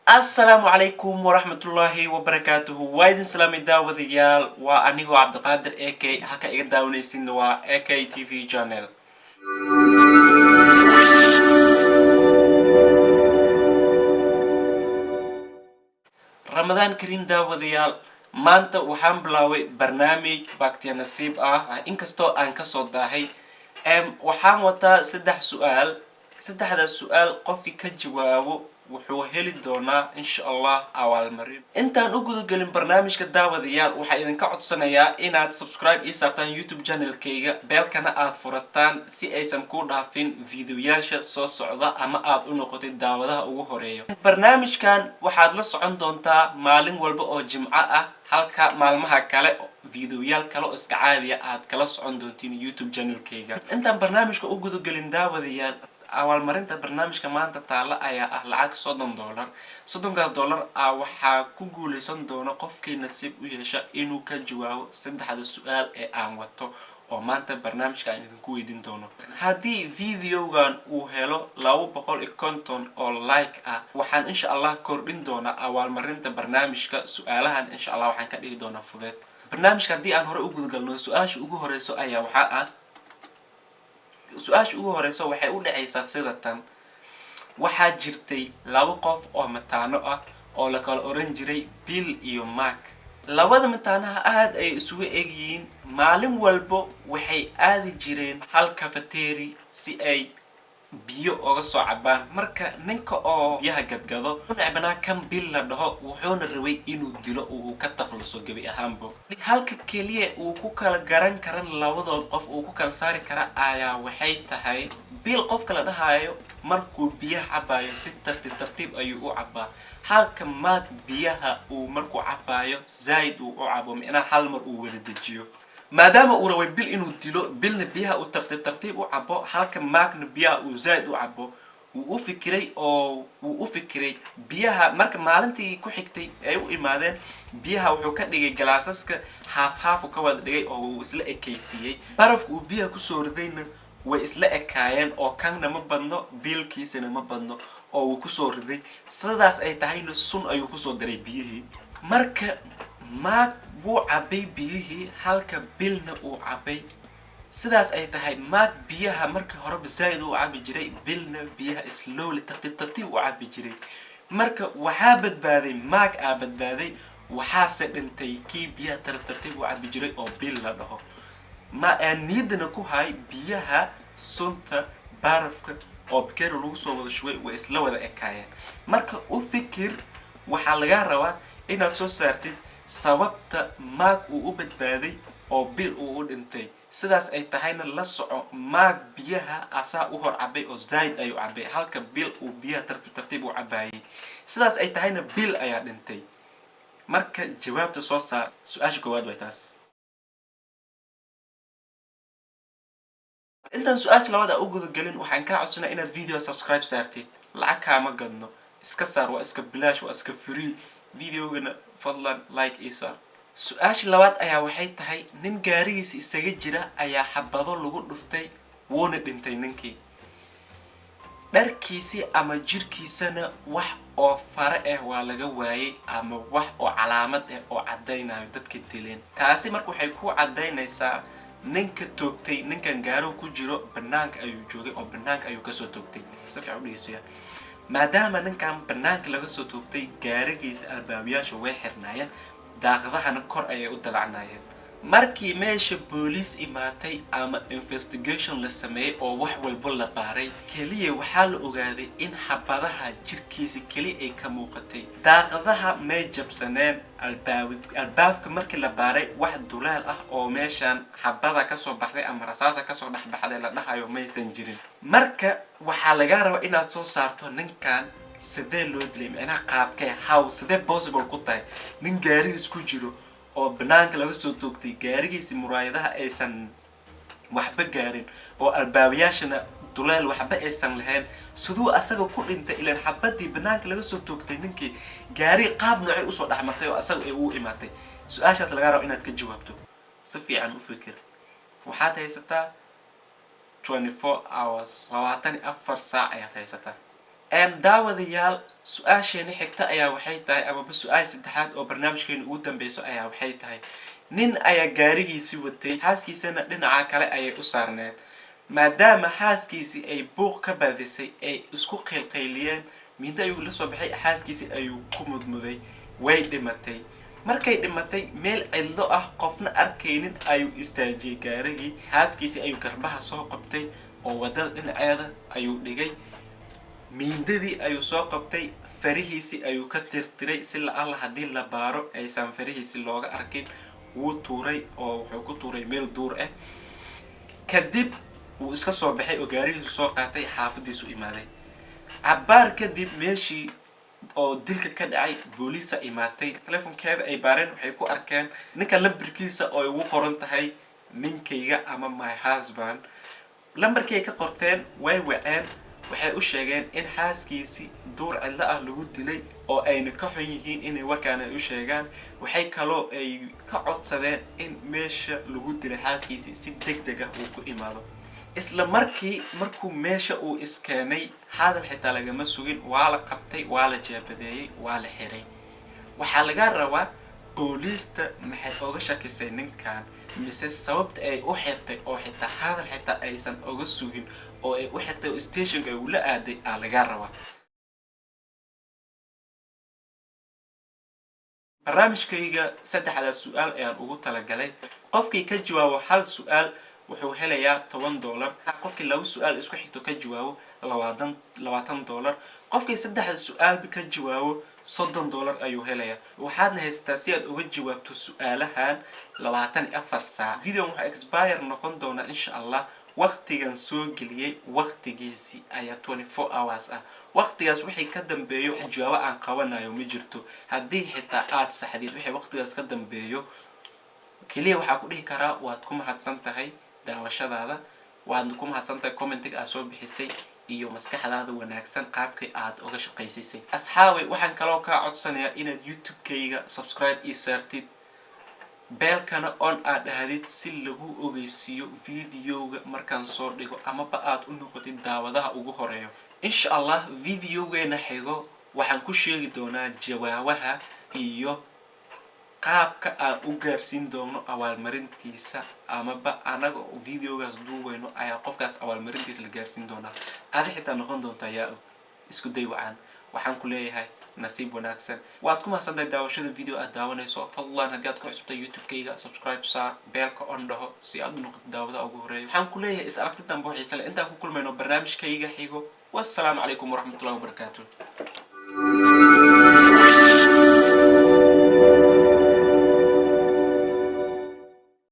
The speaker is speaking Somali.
Asalaamu calaykum waraxmatullaahi wabarakaatuhu. Waa idin salaamay, daawadayaal. Waa anigoo Cabdiqaadir A K. Halka iga daawanaysidna waa AK TV channel. Ramadaan kariim, daawadayaal. Maanta waxaan bilaabay barnaamij bakhtiyaa nasiib ah, inkastoo aan kasoo daahay. Waxaan wataa saddex su-aal. Saddexdaas su-aal qofkii ka jawaabo wuxuu heli doonaa, insha Allah, abaalmarin. Intaan u gudagelin barnaamijka, daawadayaal, waxaa idinka codsanayaa inaad subscribe ii saartaan YouTube channelkayga, bellkana aad furataan si aysan ku dhaafin videoyaasha soo socda ama aad u noqotid daawadaha ugu horeeya. Barnaamijkan waxaad la socon doontaa maalin walba oo Jimco ah, halka maalmaha kale videoyaal kale oo iska caadiya aad kala socon doontiin YouTube channelkayga. Intaan barnaamijka u gudagelin, daawadayaal, abaalmarinta barnaamijka maanta taalla ayaa ah lacag $30. 30kaas dollar ah waxaa ku guuleysan doona qofkii nasiib u yeesha inuu ka jawaabo saddexda su-aal ee aan wato oo maanta barnaamijka aan idinku weydiin doono. Haddii videogan uu helo 250 oo like ah, waxaan insha Allah kordhin doonaa abaalmarinta barnaamijka. Su-aalahan insha Allah waxaan ka dhigi doonaa fudeed. Barnaamijka haddii aan hore u gudagalno, su-aasha ugu horeyso ayaa waxaa ah, su-aasha ugu horeyso waxay u dhacaysaa sida tan: waxaa jirtay laba qof oo mataano ah oo la kala oran jiray Bill iyo Mark. Labada mataanaha aada ay isugu egyihiin. Maalin walbo waxay aadi jireen hal cafeteria si ay biyo oga soo cabaan. Marka ninka oo biyaha gadgado u necbanaa kan Bill la dhaho, wuxuuna rabay inuu dilo, uu ka takhaluso gebi ahaanbo. Halka keliya uu ku kala garan karan labadood qof, uu ku kala saari kara, ayaa waxay tahay Bill qofka la dhahayo markuu biyaha cabayo si tartiib tartiib ayuu u cabaa, halka Mark biyaha uu markuu cabaayo zaaid uu u cabo, micnaha hal mar uu wada dejiyo. Maadaama uu rabay Bill inuu dilo, Billna biyaha uu tartiib tartiib u cabo, halka Markna biyaha uu zaaid u cabo, wuu u fikiray oo wuu u fikiray biyaha. Marka maalintii ku xigtay ay u imaadeen, biyaha wuxuu ka dhigay galaasaska half half uu ka wada dhigay oo uu isla ekaysiiyey. Barafka uu biyaha kusoo ridayna way isla ekaayeen, oo kanna ma badno, Billkiisana ma badno oo uu kusoo riday. Sidaas ay tahayna sun ayuu kusoo daray biyihii. Marka Mark wuu cabay biyihii, halka Billna uu cabay. Sidaas ay tahay, Mark biyaha markii horeba zaaid u cabi jiray, Billna biyaha slowly, tartiib tartiib u cabi jiray. Marka waxaa badbaaday Mark aa badbaaday, waxaase dhintay kii biyaha tartiib tartiib u cabi jiray oo Bill la dhaho. Ma aan niyadana ku hay, biyaha sunta barafka oo bikeeri lagu soo wada shubay way isla wada ekaayeen. Marka u fikir, waxaa lagaa rabaa inaad soo saartid sababta Mark uu u badbaaday oo Bill uu u dhintay. Sidaas ay tahayna la soco, Mark biyaha asaa u hor cabay oo zaaid ayuu cabay, halka Bill uu biyaha tartiib tartiib u cabaayay. Sidaas ay tahayna Bill ayaa dhintay. Marka jawaabta soo saar. Su-aasha koowaad way taas. Intaan su-aasha labaad a u gudagelin, waxaan kaa codsanaa inaad video subscribe saartid. Lacag kaama gadno, iska saar, waa iska bilaash, waa iska free. Videogana fadlan like ii saar. Su-aasha labaad ayaa waxay tahay: nin gaarigiisa isaga jira ayaa xabado lagu dhuftay, wuuna dhintay ninkii. Dharkiisii ama jirkiisana wax oo fare ah waa laga waayay ama wax oo calaamad ah oo caddaynayo dadka dileen. Taasi marka waxay ku caddaynaysaa ninka toogtay ninkan gaariga ku jiro banaanka ayuu joogay oo banaanka ayuu kasoo toogtay. Si fiican u dhegeysoya. Maadaama ninkan banaanka laga soo toogtay, gaarigiisa albaabiyaasha way xirnaayeen, daaqadahana kor ayay u dalacnaayeen. Markii meesha booliis imaatay ama investigation la sameeyey oo wax walba la baaray, keliya waxaa la ogaaday in xabadaha jirkiisa keliya ay ka muuqatay. Daaqadaha may jabsaneen. Albaabka markii la baaray, wax dulaal ah oo meeshan xabada kasoo baxday ama rasaasa kasoo dhex baxday la dhahayo maysan jirin. Marka waxaa lagaa rabaa inaad soo saarto ninkan sidee loo dilay, micnaha qaabkee, how, sidee possible ku tahay nin gaarigiis ku jiro oo banaanka laga soo toogtay, gaarigiisi muraayadaha aysan waxba gaarin oo albaabayaashana duleel waxba aysan lahayn, siduu asaga ku dhintay? Ilaan xabadii banaanka laga soo toogtay ninkii gaari qaab noocay usoo dhexmartay oo asaga ay ugu imaatay? Su-aashaas lagaa rabo inaad ka jawaabto. Si fiican u fikir. Waxaad haysataa 24 hours, 24 saac ayaad haysataa. Daawadayaal, su-aasheena xigta ayaa waxay tahay, amaba su-aal saddexaad oo barnaamijkeena ugu dambeyso ayaa waxay tahay: nin ayaa gaarigiisii watay, xaaskiisana dhinaca kale ayay u saarneed. Maadaama xaaskiisii ay buuq ka badisay, ay isku qaylqayliyeen, mindo ayuu la soo baxay, xaaskiisii ayuu ku mudmuday, way dhimatay. Markay dhimatay, meel cidlo ah, qofna arkaynin ayuu istaajiyey gaarigii. Xaaskiisii ayuu garbaha soo qabtay oo waddada dhinaceeda ayuu dhigay. Miindadii ayuu soo qabtay, farihiisii ayuu ka tirtiray si la alla haddii la baaro aysan farihiisi looga arkin. Wuu tuuray oo wuxuu ku tuuray meel duur ah. Kadib wuu iska soo baxay oo gaarigiisu soo qaatay, xaafadiisu imaaday. Cabbaar kadib meeshii oo dilka ka dhacay booliisa imaatay. Telefonkeeda ay baareen, waxay ku arkeen ninka lambarkiisa oo ay ugu qoran tahay "ninkayga" ama "my husband". Lambarkii ay ka qorteen, way waceen, waxay u sheegeen in xaaskiisii duur cidlo ah lagu dilay oo ayna ka xun yihiin inay warkaan ay u sheegaan. Waxay kaloo ay ka codsadeen in meesha lagu dilay xaaskiisii si deg deg ah uu ku imaado. Isla markii markuu meesha uu iskeenay, hadal xitaa lagama sugin, waa la qabtay, waa la jeebadeeyey, waa la xiray. Waxaa laga rabaa, booliista maxay oga shakisay ninkan, mise sababta ay u xirtay oo xitaa hadal xitaa aysan oga sugin oo ay u xirtay oo stationka ay ula aaday aa laga rabaa. Barnaamijkayga saddexdaas su-aal ayaan ugu talagalay. Qofkii ka jawaabo hal su-aal wuxuu helayaa $10. Qofkii laba su-aal isku xigto ka jawaabo, $20. Qofkii saddexda su-aalba ka jawaabo, $30 ayuu helayaa. Waxaadna haysataa si aad uga jawaabto su-aalahan 24 saac. Video wuxuu expire noqon doonaa, insha Allah, waqtigan soo geliyey waqtigiisii ayaa 24 hours ah. Waqtigaas wixii ka dambeeyo jawaabo aan qabanayo ma jirto. Haddii xitaa aad saxdid wixii waqtigaas ka dambeeyo, keliya waxaa ku dhihi karaa waad ku mahadsan tahay daawashadaada, waadna ku mahadsan tahay commentiga aad soo bixisay iyo maskaxdaada wanaagsan qaabkii aad uga shaqaysiisay. Asxaabay, waxaan kaloo kaa codsanayaa inaad YouTube-kayga subscribe ii saartid, bellkana on aad dhahdid si lagu ogeysiiyo videoga markaan soo dhigo, amaba aad u noqotid daawadaha ugu horeeyo. Insha Allah, videogeena xigo waxaan ku sheegi doonaa jawaabaha iyo qaabka aan u gaarsiin doono abaalmarintiisa, amaba anaga oo videogaas duubayno ayaa qofkaas abaalmarintiisa la gaarsiin doonaa. Adi xitaa noqon doontaa, yaa og. Isku day wacaan. Waxaan ku leeyahay nasiib wanaagsan. Waad ku mahadsantahay daawashada video aad daawanayso. Fadlan, haddii aad ku cusubtay YouTube-kayga, subscribe saar, bellka on dhaho si aad u noqotid daawadaha ugu horeeyo. Waxaan ku leeyahay is aragti dambe oo xiise leh intaan ku kulmayno barnaamijkayga xigo. Wassalaamu calaykum waraxmatullahi wabarakaatu.